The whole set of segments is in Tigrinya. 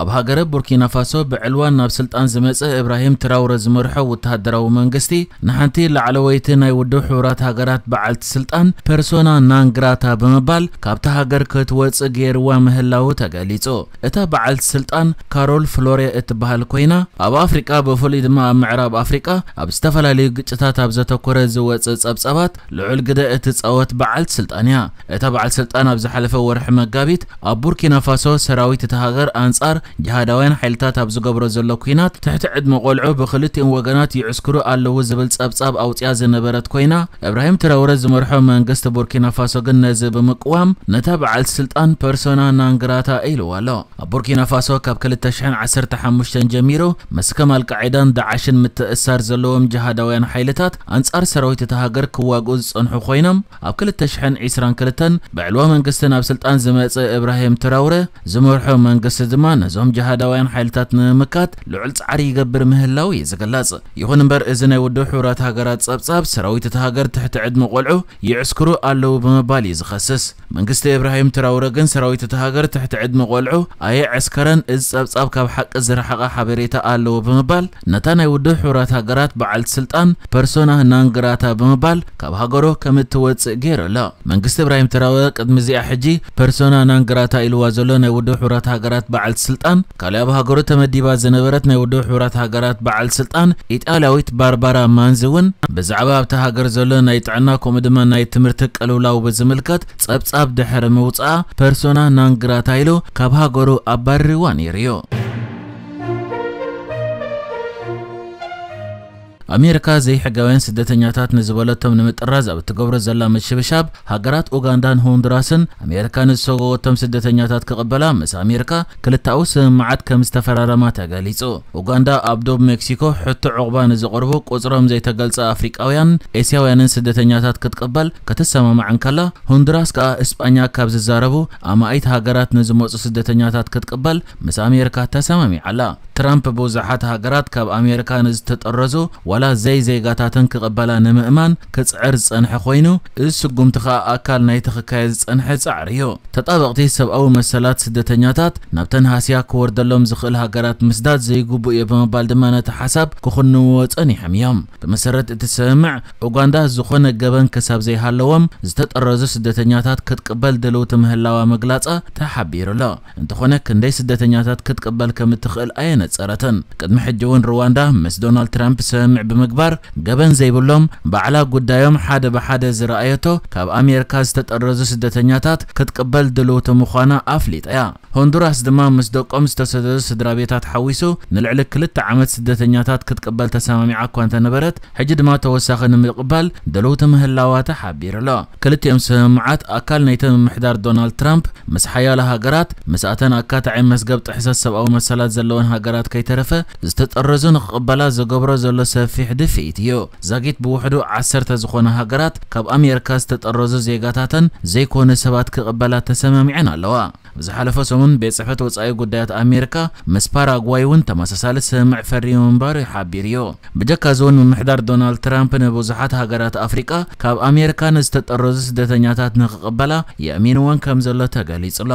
ኣብ ሃገረ ቡርኪና ፋሶ ብዕልዋን ናብ ስልጣን ዝመጸ እብራሂም ትራውረ ዝመርሖ ወተሃደራዊ መንግስቲ፣ ንሓንቲ ላዕለወይቲ ናይ ውድብ ሕቡራት ሃገራት በዓልቲ ስልጣን ፐርሶና ናንግራታ ብምባል ካብታ ሃገር ክትወጽእ ገይርዋ ምህላዉ ተገሊጹ። እታ በዓልቲ ስልጣን ካሮል ፍሎሬ እትበሃል ኮይና፣ ኣብ ኣፍሪቃ፣ ብፍሉይ ድማ ኣብ ምዕራብ ኣፍሪቃ፣ ኣብ ዝተፈላለዩ ግጭታት ኣብ ዘተኮረ ዝወጽእ ጸብጻባት ልዑል ግደ እትጻወት በዓልቲ ስልጣን እያ። እታ በዓልቲ ስልጣን ኣብ ዝሓለፈ ወርሒ መጋቢት ኣብ ቡርኪና ፋሶ ሰራዊት እታ ሃገር ኣንጻር ጅሃዳውያን ሓይልታት ኣብ ዝገብሮ ዘሎ ኲናት ትሕቲ ዕድመ ቆልዑ ብክልቲኦም ወገናት ይዕስክሩ ኣለዉ ዝብል ጸብጻብ ኣውጽያ ዝነበረት ኮይና፣ እብራሂም ትራውረ ዝመርሖ መንግስቲ ቡርኪና ፋሶ ግን ነዚ ብምቅዋም ነታ በዓልቲ ስልጣን ፐርሶና ናንግራታ ኢልዋ ኣሎ። ኣብ ቡርኪና ፋሶ ካብ ክልተ ሽሕን ዓሰርተ ሓሙሽተን ጀሚሩ ምስ ከም ኣልቃዒዳን ዳዓሽን ምትእሳር ዘለዎም ጅሃዳውያን ሓይልታት ኣንጻር ሰራዊት እታ ሃገር ክዋግኡ ዝጸንሑ ኮይኖም፣ ኣብ ክልተ ሽሕን ዕስራን ክልተን ብዕልዋ መንግስቲ ናብ ስልጣን ዝመጸ እብራሂም ትራውረ ዝመርሖ መንግስቲ ድማ ነዞም ጅሃዳውያን ሓይልታት ንምምካት ልዑል ጻዕሪ ይገብር ምህላው እዩ ዝግለጽ። ይኹን እምበር፣ እዚ ናይ ውድብ ሕቡራት ሃገራት ጸብጻብ ሰራዊት እታ ሃገር ትሕቲ ዕድመ ቆልዑ ይዕስክሩ ኣለዉ ብምባል እዩ ዝኸስስ። መንግስቲ እብራሂም ትራውረ ግን ሰራዊት እታ ሃገር ትሕቲ ዕድመ ቆልዑ ኣየዕስከረን፣ እዚ ጸብጻብ ካብ ሓቂ ዝረሓቐ ሓበሬታ ኣለዎ ብምባል ነታ ናይ ውድብ ሕቡራት ሃገራት በዓልቲ ስልጣን ፐርሶና ናንግራታ ብምባል ካብ ሃገሩ ከም እትወጽእ ገይሩ ኣሎ። መንግስቲ እብራሂም ትራውረ ቅድሚ እዚኣ ሕጂ ፐርሶና ናንግራታ ኢልዋ ዘሎ ናይ ውድብ ሕቡራት ሃገራት በዓልቲ ስልጣን፣ ካልእ ኣብ ሃገሩ ተመዲባ ዝነበረት ናይ ውድብ ሕቡራት ሃገራት በዓልቲ ስልጣን ኢጣልያዊት ባርባራ ማንዚ እውን ብዛዕባ ኣብታ ሃገር ዘሎ ናይ ጥዕና ከምኡ ድማ ናይ ትምህርቲ ቅልውላው ብዝምልከት ጸብጻብ ድሕሪ ምውጻኣ ፐርሶና ናንግራታ ኢሉ ካብ ሃገሩ ኣባሪርዋ ነይሩ እዩ። ኣሜሪካ ዘይሕጋውያን ስደተኛታት ንዝበለቶም ንምጥራዝ ኣብ እትገብሮ ዘላ ምሽብሻብ፣ ሃገራት ኡጋንዳን ሆንዱራስን ኣሜሪካ ንዝሰጎወቶም ስደተኛታት ክቕበላ ምስ ኣሜሪካ ክልተኣዊ ስምምዓት ከም ዝተፈራረማ ተገሊጹ። ኡጋንዳ ኣብ ዶብ ሜክሲኮ ሕቶ ዕቑባ ንዝቐርቡ ቁጽሮም ዘይተገልጸ ኣፍሪቃውያን፣ ኤስያውያንን ስደተኛታት ክትቅበል ክትሰማማዕ እንከላ፣ ሆንዱራስ ከኣ እስጳኛ ካብ ዝዛረቡ ኣማኢት ሃገራት ንዝመጹ ስደተኛታት ክትቅበል ምስ ኣሜሪካ ተሰማሚዓ ኣላ። ትራምፕ ብዙሓት ሃገራት ካብ ኣሜሪካ ንዝተጠረዙ ዋላ ዘይ ዜጋታተን ክቕበላ ንምእማን ክጽዕር ዝጸንሐ ኮይኑ፣ እዚ ስጉምቲ ከኣ ኣካል ናይቲ ክካየድ ዝጸንሐ ጻዕሪ እዩ። ተጣበቕቲ ሰብኣዊ መሰላት ስደተኛታት ናብተን ሃስያ ክወርደሎም ዝኽእል ሃገራት ምስዳድ ዘይግቡእ እዩ ብምባል ድማ ነቲ ሓሳብ ክኹንንዎ ጸኒሖም እዮም። ብመሰረት እቲ ስምምዕ፣ ኡጋንዳ ዝኾነ ገበን ክሳብ ዘይሃለዎም ዝተጠረዙ ስደተኛታት ክትቅበል ድልውቲ ምህላዋ ምግላጻ ተሓቢሩ ኣሎ። እንተኾነ፣ ክንደይ ስደተኛታት ክትቅበል ከም እትኽእል ኣየነጸረትን። ቅድሚ ሕጂ እውን ሩዋንዳ ምስ ዶናልድ ትራምፕ ስምምዕ ብምግባር፣ ገበን ዘይብሎም፣ ባዕላ ጉዳዮም ሓደ ብሓደ ዝረኣየቶ ካብ ኣሜሪካ ዝተጠረዙ ስደተኛታት ክትቅበል ድልውቲ ምዃና ኣፍሊጣ እያ። ሆንዱራስ ድማ ምስ ደቆም ዝተሰደዱ ስድራ ቤታት ሓዊሱ ንልዕሊ ክልተ ዓመት ስደተኛታት ክትቅበል ተሰማሚዓ እኳ እንተነበረት፣ ሕጂ ድማ ተወሳኺ ንምቕባል ድልውቲ ምህላዋ ተሓቢሩ ኣሎ። ክልቲኦም ስምምዓት ኣካል ናይቲ ምምሕዳር ዶናልድ ትራምፕ ምስ ሓያሎ ሃገራት፣ ምስኣተን ኣካታዒ መዝገብ ጥሕሰት ሰብኣዊ መሰላት ዘለወን ሃገራት ከይተረፈ ዝተጠረዙ ንክቕበላ ዝገብሮ ዘሎ ሰፊሕ ድፍኢት እዩ። ዛጊት ብውሕዱ ዓሰርተ ዝኾና ሃገራት ካብ ኣሜሪካ ዝተጠረዙ ዜጋታተን ዘይኮኑ ሰባት ክቕበላ ተሰማሚዐን ኣለዋ። ኣብ ዝሓለፈ ሰሙን፣ ቤት ጽሕፈት ወጻኢ ጉዳያት ኣሜሪካ ምስ ፓራጓይ እውን ተመሳሳሊ ስምምዕ ፈሪሙ ምንባሩ ሓቢሩ እዩ። ብጀካ እዚ እውን፣ ምምሕዳር ዶናልድ ትራምፕ ንብዙሓት ሃገራት ኣፍሪቃ ካብ ኣሜሪካ ንዝተጠረዙ ስደተኛታት ንኽቕበላ የእሚንወን ከም ዘሎ ተገሊጹ ኣሎ።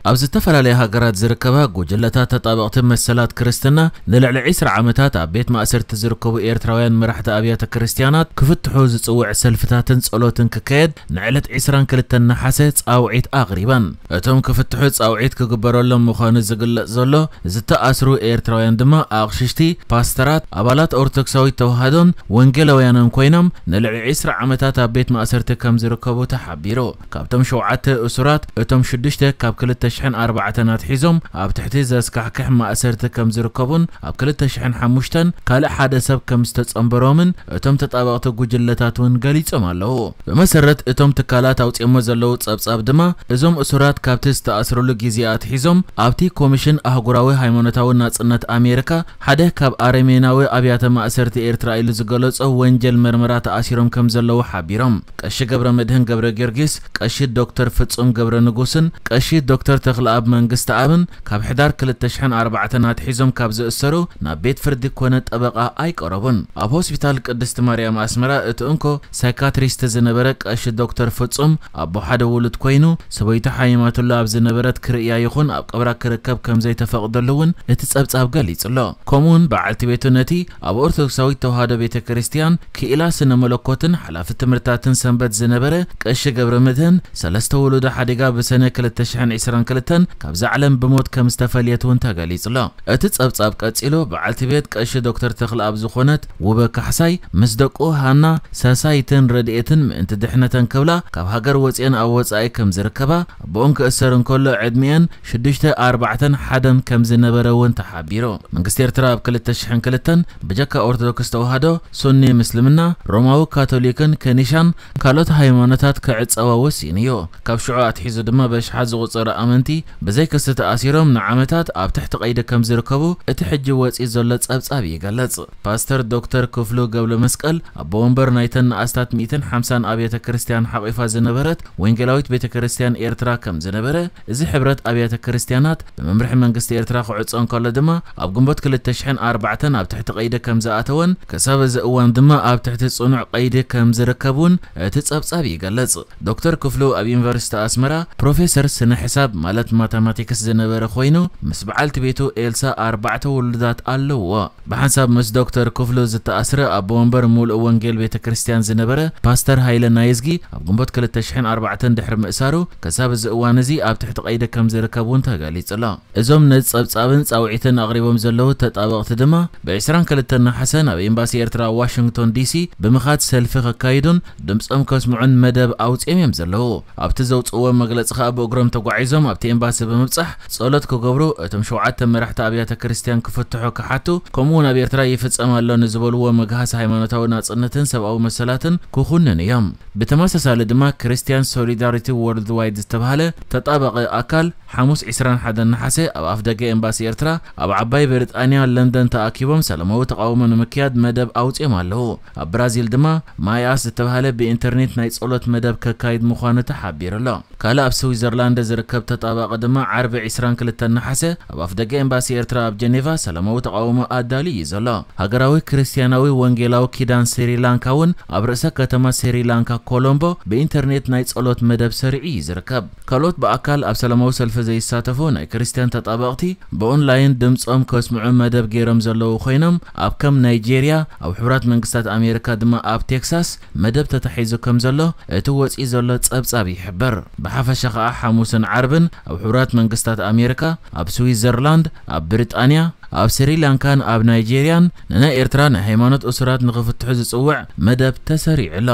ኣብ ዝተፈላለያ ሃገራት ዝርከባ ጉጅለታት ተጣበቕቲ መሰላት ክርስትና፣ ንልዕሊ ዕስራ ዓመታት ኣብ ቤት ማእሰርቲ ዝርከቡ ኤርትራውያን መራሕቲ ኣብያተ ክርስትያናት ክፍትሑ ዝጽውዕ ሰልፍታትን ጸሎትን ክካየድ ንዕለት ዕስራን ክልተን ነሓሰ ጻውዒት ኣቕሪበን። እቶም ክፍትሑ ጻውዒት ክግበረሎም ምዃኑ ዝግለጽ ዘሎ ዝተኣስሩ ኤርትራውያን ድማ ኣቕሽሽቲ፣ ፓስተራት፣ ኣባላት ኦርቶዶክሳዊት ተዋህዶን ወንጌላውያንን ኮይኖም፣ ንልዕሊ ዕስራ ዓመታት ኣብ ቤት ማእሰርቲ ከም ዝርከቡ ተሓቢሩ። ካብቶም ሸውዓተ እሱራት፣ እቶም ሽዱሽተ ካብ ክልተ ሽሕን ኣርባዕተን ኣትሒዞም ኣብ ትሕቲ ዘስካሕክሕ ማእሰርቲ ከም ዝርከቡን ኣብ ክልተ ሽሕን ሓሙሽተን ካልእ ሓደ ሰብ ከም ዝተጸንበሮምን እቶም ተጣበቕቲ ጉጅለታት እውን ገሊጾም ኣለዉ። ብመሰረት እቶም ትካላት ኣውጺኦሞ ዘለዉ ጸብጻብ ድማ፣ እዞም እሱራት ካብቲ ዝተኣስርሉ ግዜ ኣትሒዞም ኣብቲ ኮሚሽን ኣህጉራዊ ሃይማኖታዊ ናጽነት ኣሜሪካ ሓደ ካብ ኣረሜናዊ ኣብያተ ማእሰርቲ ኤርትራ ኢሉ ዝገለጾ ወንጀል መርመራ ተኣሲሮም ከም ዘለዉ ሓቢሮም። ቀሺ ገብረ መድህን ገብረ ጊዮርጊስ፣ ቀሺ ዶክተር ፍጹም ገብረ ንጉስን ቀሺ ዶክተር ተኽለኣብ መንግስተኣብን ካብ ሕዳር ክልተ ሽሕን ኣርባዕተን ኣትሒዞም ካብ ዝእሰሩ ናብ ቤት ፍርዲ ኮነ ጠበቓ ኣይቀረቡን። ኣብ ሆስፒታል ቅድስቲ ማርያም ኣስመራ እቲ እንኮ ሳይካትሪስት ዝነበረ ቀሺ ዶክተር ፍጹም ኣቦ ሓደ ውሉድ ኮይኑ፣ ሰበይቱ ሓሚማትሉ ኣብ ዝነበረት ክርእያ ይኹን ኣብ ቀብራ ክርከብ ከም ዘይተፈቕደሉ እውን እቲ ጸብጻብ ገሊጹ ኣሎ። ከምኡውን በዓልቲ ቤቱ ነቲ ኣብ ኦርቶዶክሳዊት ተዋህዶ ቤተ ክርስቲያን ክኢላ ስነ መለኮትን ሓላፊ ትምህርትታትን ሰንበት ዝነበረ ቀሺ ገብረ መድህን ሰለስተ ውሉዳ ሓዲጋ ብሰነ ክልተ ሽሕን ዕስራን ክልተን ካብዛ ዓለም ብሞት ከም ዝተፈልየት እውን ተገሊጹ ኣሎ። እቲ ጸብጻብ ቀጺሉ፣ በዓልቲ ቤት ቀሺ ዶክተር ተኽለኣብ ዝኾነት ውበ ካሕሳይ ምስ ደቁ ሃና፣ ሰሳይትን ረድኤትን ምእንቲ ድሕነተን ክብላ ካብ ሃገር ወጺአን ኣብ ወጻኢ ከም ዝርከባ፣ ኣቦኦም ክእሰር እንከሎ ዕድሚአን ሽዱሽተ፣ ኣርባዕተን ሓደን ከም ዝነበረ እውን ተሓቢሩ። መንግስቲ ኤርትራ ኣብ ክልተ ሽሕን ክልተን ብጀካ ኦርቶዶክስ ተዋህዶ፣ ሱኒ ምስልምና፣ ሮማዊ ካቶሊክን ከኒሻን ካልኦት ሃይማኖታት ክዕጸዋ ወሲኑ እዩ። ካብ ሽዑ ኣትሒዙ ድማ በሽሓት ዝቑጸሩ ኣመንቲ ብዘይ ክሲ ተኣሲሮም ንዓመታት ኣብ ትሕቲ ቀይዲ ከም ዝርከቡ እቲ ሕጂ ወጺኡ ዘሎ ጸብጻብ ይገልጽ። ፓስተር ዶክተር ክፍሉ ገብረ መስቀል ኣቦ ወንበር ናይተን ንኣስታት ሚእትን ሓምሳን ኣብያተ ክርስቲያን ሓቒፋ ዝነበረት ወንጌላዊት ቤተ ክርስቲያን ኤርትራ ከም ዝነበረ፣ እዚ ሕብረት ኣብያተ ክርስቲያናት ብመምርሒ መንግስቲ ኤርትራ ክዕጾ እንከሎ ድማ ኣብ ግንቦት ክልተ ሽሕን ኣርባዕተን ኣብ ትሕቲ ቀይዲ ከም ዝኣተወን ክሳብ እዚ እዋን ድማ ኣብ ትሕቲ ጽኑዕ ቀይዲ ከም ዝርከብን እቲ ጸብጻብ ይገልጽ። ዶክተር ክፍሉ ኣብ ዩኒቨርሲቲ ኣስመራ ፕሮፌሰር ስነ ሕሳብ ማለት ማታማቲክስ ዝነበረ ኮይኑ፣ ምስ በዓልቲ ቤቱ ኤልሳ ኣርባዕተ ውሉዳት ኣለውዎ። ብሓንሳብ ምስ ዶክተር ክፍሉ ዝተኣስረ ኣቦ ወንበር ሙሉእ ወንጌል ቤተ ክርስቲያን ዝነበረ ፓስተር ሃይለ ናይዝጊ ኣብ ግንቦት ክልተ ሽሕን ኣርባዕተን ድሕሪ ምእሳሩ ክሳብ እዚ እዋን እዚ ኣብ ትሕቲ ቀይዲ ከም ዝርከብ እውን ተገሊጹ ኣሎ። እዞም ነዚ ጸብጻብን ጻውዒትን ኣቕሪቦም ዘለዉ ተጣበቕቲ ድማ ብ ዕስራን ክልተን ነሓሰ ናብ ኤምባሲ ኤርትራ ኣብ ዋሽንግቶን ዲሲ ብምኻድ ሰልፊ ከካይዱን ድምጾም ከስምዑን መደብ ኣውጺኦም እዮም ዘለዉ። ኣብቲ ዘውጽእዎ መግለጺ ከኣ ብእግሮም ተጓዒዞም ኣብቲ ኤምባሲ ብምብጻሕ ጸሎት ክገብሩ፣ እቶም ሸውዓተ መራሕቲ ኣብያተ ክርስቲያን ክፍትሑ ክሓቱ፣ ከምኡ እውን ኣብ ኤርትራ ይፍጸም ኣሎ ንዝበልዎ መግሃስ ሃይማኖታዊ ናጽነትን ሰብኣዊ መሰላትን ክኹንን እዮም። ብተመሳሳሊ ድማ ክርስቲያን ሶሊዳሪቲ ወርልድ ዋይድ ዝተባህለ ተጣባቒ ኣካል ሓሙስ ዕስራን ሓደን ነሓሰ ኣብ ኣፍደገ ኤምባሲ ኤርትራ ኣብ ዓባይ ብሪጣንያ ለንደን ተኣኪቦም ሰላማዊ ተቓውሞ ንምክያድ መደብ ኣውጺኦም ኣለዉ። ኣብ ብራዚል ድማ ማይኣስ ዝተባህለ ብኢንተርኔት ናይ ጸሎት መደብ ከካይድ ምዃኑ ተሓቢሩ ኣሎ። ካልእ ኣብ ስዊዘርላንድ ዝርከብ ተጣባቒ ድማ ዓርቢ ዕስራን ክልተን ነሓሰ ኣብ ኣፍደገ ኤምባሲ ኤርትራ ኣብ ጀኔቫ ሰላማዊ ተቓውሞ ኣዳልዩ እዩ ዘሎ። ሃገራዊ ክርስትያናዊ ወንጌላዊ ኪዳን ስሪላንካ እውን ኣብ ርእሰ ከተማ ስሪላንካ ኮሎምቦ ብኢንተርኔት ናይ ጸሎት መደብ ሰሪዑ እዩ ዝርከብ። ካልኦት ብኣካል ኣብ ሰላማዊ ሰልፊ ዘይሳተፉ ናይ ክርስትያን ተጣበቕቲ ብኦንላይን ድምጾም ከስምዑ መደብ ገይሮም ዘለዉ ኮይኖም፣ ኣብ ከም ናይጄርያ፣ ኣብ ሕቡራት መንግስታት ኣሜሪካ ድማ ኣብ ቴክሳስ መደብ ተታሒዙ ከም ዘሎ እቲ ወጺኡ ዘሎ ጸብጻብ ይሕብር። ብሓፈሻ ከኣ ሓሙስን ዓርብን ኣብ ሕቡራት መንግስታት ኣሜሪካ፣ ኣብ ስዊዘርላንድ፣ ኣብ ብሪጣንያ፣ ኣብ ስሪላንካን ኣብ ናይጄርያን ንናይ ኤርትራ ናይ ሃይማኖት እሱራት ንኽፍትሑ ዝጽውዕ መደብ ተሰሪዑ ኣሎ።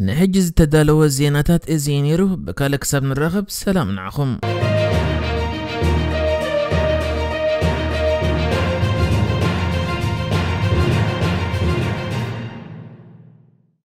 ንሕጂ ዝተዳለወ ዜናታት እዚ እዩ ነይሩ። ብካልእ ክሳብ ንራኸብ ሰላም ንዓኹም።